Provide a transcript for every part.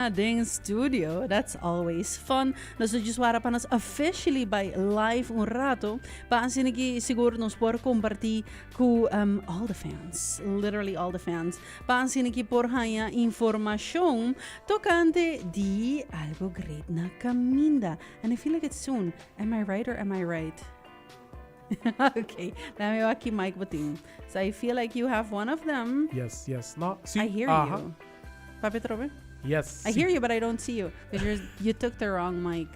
Den studio, that's always fun. Nos ta djis wara pa nos officially bai live un rato, pa asina ki sigur nos por comparti cu all the fans, literally all the fans, pa asina ki por haña informacion tocante di algo great na caminda. And I feel like it's soon. Am I right or am I right? Okay, let me wak ki mic bo tin. So I feel like you have one of them. Yes. No, si. I hear you. Papia trobe? Yes. I hear you, but I don't see you. Because you took the wrong mic.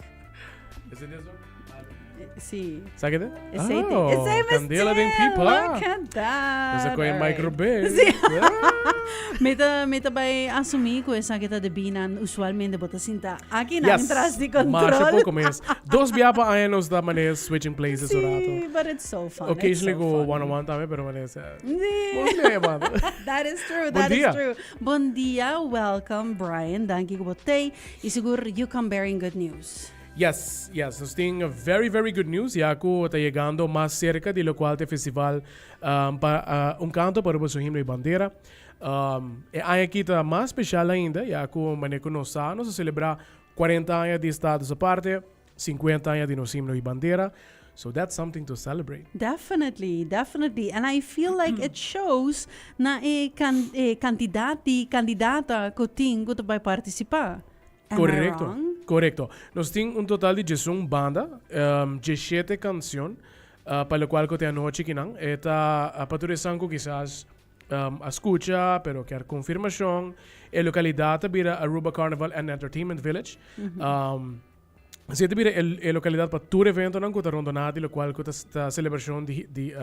Is it this one? Si. Sa ke te? Esei te. Oh, Esei mes candela den tin. pipa. Look at that. Esa koe All mic right. robes. Si. Mi ta bai asumí ku esaki ta debí nan usualmente bo ta sinta aki nan tras di Masha control. poco mes. Dos bia pa aña nos ta maneer switching places un rato. Sí, but it's so fun. Occasionally it's so go fun. one on one tambe, pero maneer sa. Sí. Mostly aña banda. That is true, Bon that is dia. true. Bon dia, welcome Brian. Danki ku bo t'ei. Y sigur you come bearing good news. Yes. Nos tin very, very good news. Ya cu ta yegando mas cerca di locual t'e festival pa Un Canto pa Aruba su Himno y Bandera. E aña aki ta mas special ainda, ya cu manera cu nos sa, nos a celebra 40 aña di Status Aparte, 50 aña di nos Himno y Bandera. So that's something to celebrate. Definitely, definitely. And I feel like it shows na e e cantidad di candidata cu tin cu ta bay participa. Am I Correcto, wrong? correcto. Nos tin un total di 11 banda, 17 cancion, pa locual cu te anochi kinan. E ta pa tur esan cu kisas a scucha, pero kier confirmacion. E localidad ta bira Aruba Carnival and Entertainment Village. Si ta bira e localidad pa tur eventonan cu ta rondona di locual cu ta celebracion di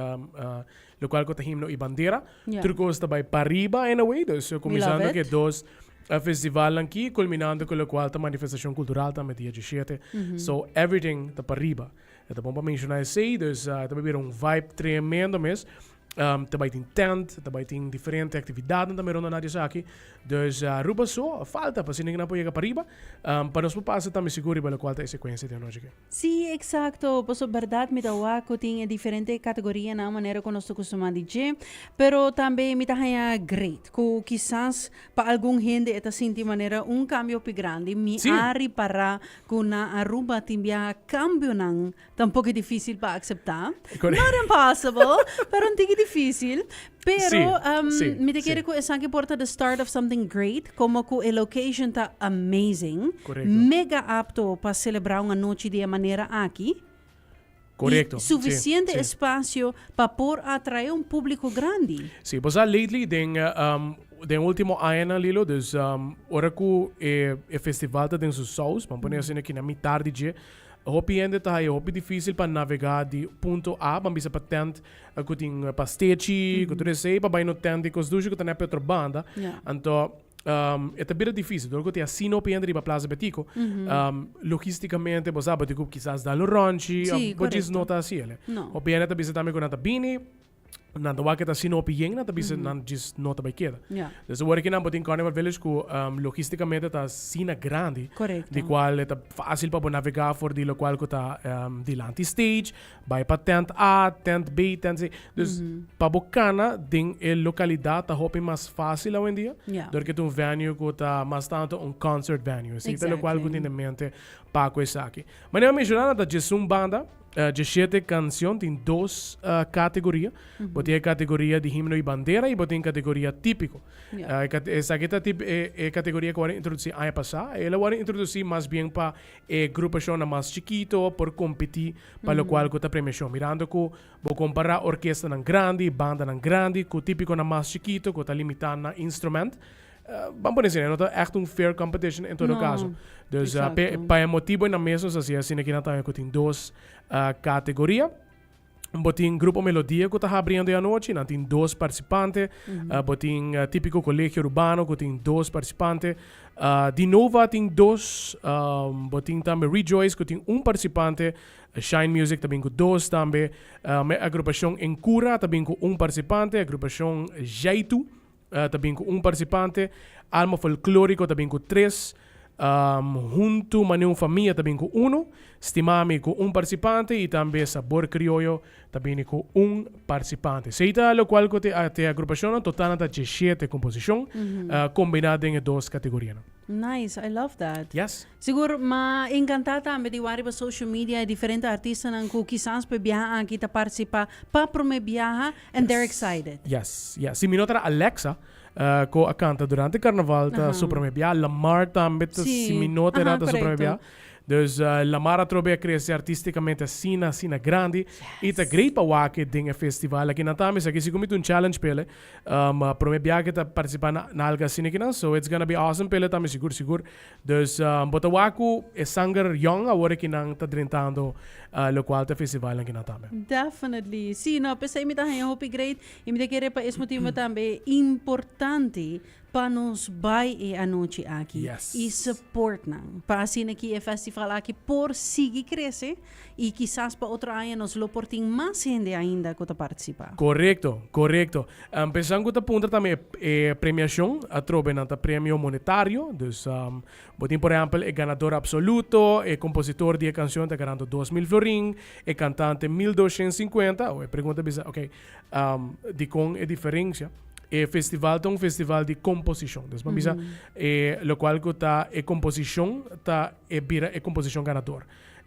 locual cu ta himno y bandera. Tur cos ta bay pariba in a way, dus cuminsando cu e dos festivalnan aki, culminando cu locual ta manifestacion cultural tambe dia 17. So everything ta pariba. E ta bon pa menciona esey, dus ta bay bira un vibe tremendo mes. Ta bai tin tent, ta bai tin diferente actividadnan tambe rondona di esaki. Dus Aruba so falta pa asina nan por yega pariba, pa nos por pasa tambe sigur riba locual ta e secuencia di anochi aki. Sí, exacto. Paso berdad mi ta wak cu tin e diferente categorianan manera cu nos ta custuma di dje, pero tambe mi ta haña great cu kisas pa algun hende e ta sinti manera un cambio hopi grandi. Mi a ripara cu na Aruba tin biaha cambionan Ta un poco dificil pa acepta. Not impossible, pero un tiki dificil. Pero mi ta kere cu esaki por ta the start of something great, como cu e location ta amazing. Mega apto pa celebra un anochi di e manera aki. Y suficiente espacio pa por atrae un publico grandi. Si, bo sa lately den ultimo añanan, Lilo, dus ora cu e festival ta den su saus, ban pone asina aki na mitar di dje, Hopi hende ta haya hopi dificil pa navega di punto A, ban bisa pa tent cu tin pastechi, cu tur esey, pa bay no tent di cos dushi cu ta na e otro banda. Anto, e ta bira dificil. Dor cu tin asina hopi hende riba Plaza Betico, logisticamente bo sa, bo tin cu kisas dal un ronchi, of bo djis no ta haci ele. Hopi hende ta bisa tambe cu nan ta bini, Nan ta wak e ta asina hopi yen, nan ta bisa nan djis no ta bai keda. Dus awor aki nan bo tin Carnival Village ku logisticamente ta asina grandi, di kual e ta facil pa bo navega for di lokual ku ta dilanti stage, bai pa tent A, tent B, tent C. Dus pa bo kana den e lokalidat ta hopi mas facil awendia, dor ke ta un venue ku ta mas tanto un concert venue. Esei ta lokual ku tin den mente pa ku esaki. Manera menshoná nan ta djes un banda. 17 cancion tin dos categoria. Bo tin e categoria di himno y bandera y bo tin categoria tipico. Esaki ta tip e categoria cu a worde introduci aña pasa. El a worde introduci mas bien pa e grupacionnan mas chikito por competi pa locual cu ta premiacion. Mirando cu bo compara orkestanan grandi, bandanan grandi cu tipiconan mas chikito cu ta limita na instrument. Ban pone asina, no ta echt un fair competition en todo caso. Dus pa e motibo nan mes nos hacía asina ki nan tambe cu tin dos categoria. Bo tin Grupo Melodia cu ta habriendo e anochi, nan tin dos participante. Bo tin Tipico Colegio Urbano cu tin dos participante. Di Nova tin dos. Bo tin tambe Rejoice cu tin un participante. Shine Music ta bin cu dos tambe. Agrupacion Encura ta bin cu un participante. Agrupacion Jaitu ta bin ku un partisipante, Alma Folklóriko ta bin ku tres, Huntu Mane Un Famia ta bin ku unu, Stimami ku un partisipante i tambe Sabor Krioyo ta bini ku un partisipante. Esei ta lokual ku te agrupashonnan, total nan ta 17 komposishon kombiná den e dos kategorianan. Nice, I love that. Yes. Sigur, m'a encanta tambe di wak riba social media e diferente artistanan cu kisas p'e biaha aki ta participa pa prome biaha and they're excited. Yes. Si mi no ta Alexa, cu a canta durante carnaval ta su prome biaha. Lamar tambe ta, si mi no ta ta su prome biaha. Dus Lamar atrobe a crece artisticamente asina, asina grandi. Y ta great pa wak den e festival aki. Nan tambe sa ki sigur mi ta un challenge p'ele. Prome biaha ke ta participa na algo asina kinan, so it's gonna be awesome p'ele tambe sigur sigur. Dus bo ta wak ku e sanger young awor kinan ta drentando lokual ta festivalnan kinan tambe. Definitely. Sí, no, p'esei mi ta haña hopi great i mi ta kere pa es motibu tambe importante pa nos bai e anochi aki i support nan pa asina ki e festival aki por sigui crece i kisas pa otro aña nos lo por tin mas hende ainda ku ta participa. Korekto, korekto. Pensan ku ta puntra tambe e premiashon, atrobe nan ta premio monetario, dus bo tin por ehèmpel e ganador absoluto, e kompositor di e kanshon ta ganando 2000 florin, e kantante 1250, o e pregunta bisa, oke, dikon e diferensia? E festival ta un festival di komposishon, dus bo bisa e lokual ku ta e komposishon ta e bira e komposishon ganador.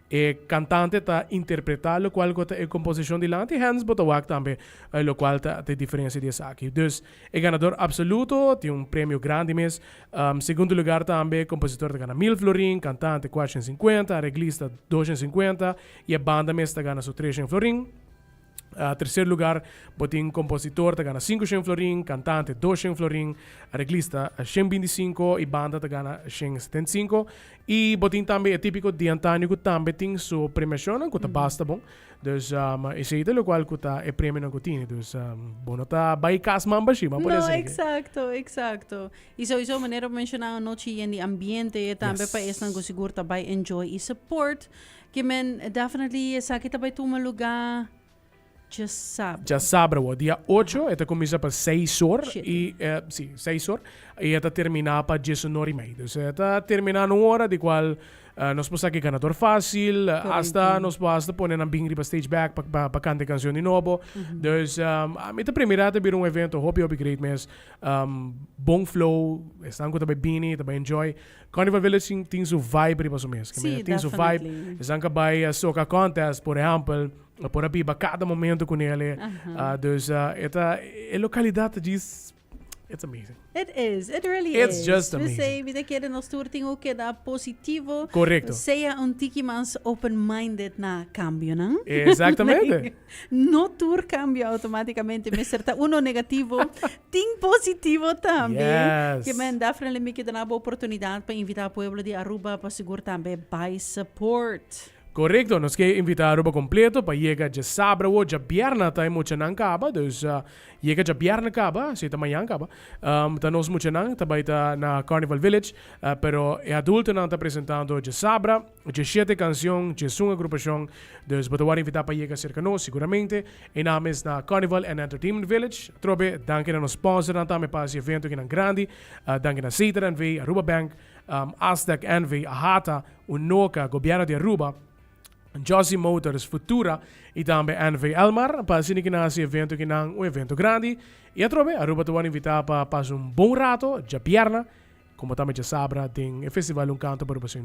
E kantante ta interpretá lokual ku ta e komposishon dilanti, hens bo ta wak tambe lokual ta e diferensia di esaki. Dus, e ganador apsoluto tin un premio grandi mes. Segundo lugar tambe, kompositor ta gana 1000 florin, kantante 450, areglista 250 i e banda mes ta gana su 300 florin. Tercer lugar, bo tin kompositor ta gana 500 florin, kantante 200 florin, areglista 125 i banda ta gana 175. I bo tin tambe e típiko di antaño ku tambe tin su premiashonnan ku ta basta bon. Dus esei ta lokual ku ta e premionan ku tini. Dus bo no ta bai kas man bashí, man por No, esei. Eksakto, eksakto. I souiso manera bo menshoná anochi yen di ambiente tambe pa esnan ku sigur ta bai enjoy i support. Ke men definitely esaki ta bai tuma lugá djasabra. Djasabra wou. Dia 8 e ta kuminsá pa seis or Shit. I si, 6 or i e ta terminá pa 11 i mei. Dus e ta terminá na un ora di kual nos por sa ku e ganador fásil, hasta nos por hasta pone nan bin riba stage bèk pa kanta e kanshon di nobo. Dus mi ta primirá ta bira un evento hopi hopi great mes. Bon flow, esnan ku ta bai bini ta bai enjoy. Carnival Village tin su vibe riba su mes. Sí, tin su vibe. Definitely. Esnan ka bai soca contest, por ehempel, por a biba cada momento con ele. Dus e ta, e localidad ta djis, it's amazing. It is, it really It's is. Just amazing. P'esei mi ta kere nos tur tin ku keda positivo. Correcto. Sea un tiki mas open-minded na cambionan. Exactamente. No tur cambio automaticamente mester ta uno negativo. Tin positivo tambe. Yes. Ke men definitely mi ke duna bo oportunidad pa invita pueblo di Aruba pa sigur tambe bai support. Correcto, nos ke invita Aruba completo pa yega djasabra o djabierna ta e muchanan caba, dus yega djabierna caba, si ta mañan caba, ta nos muchanan ta bai ta na Carnival Village, pero e adultonan ta presentando djasabra. 17 cancion, 11 agrupacion, dus bo ta worde invita pa yega cerca nos siguramente. E naam es na Carnival and Entertainment Village. Atrobe, danki na nos sponsornan tambe pa haci evento akinan grandi. Danki na Setar NV, Aruba Bank, Aztec NV, Ahata, Unoca, Gobierno di Aruba, Jossy Motors, Futura y tambe NV Elmar pa asina kinan haci evento akinan un evento grandi. Y atrobe, Aruba ta worde invita pa pasa un bon rato djabierna, como tambe djasabra den e festival Un Canto pa Aruba Sin.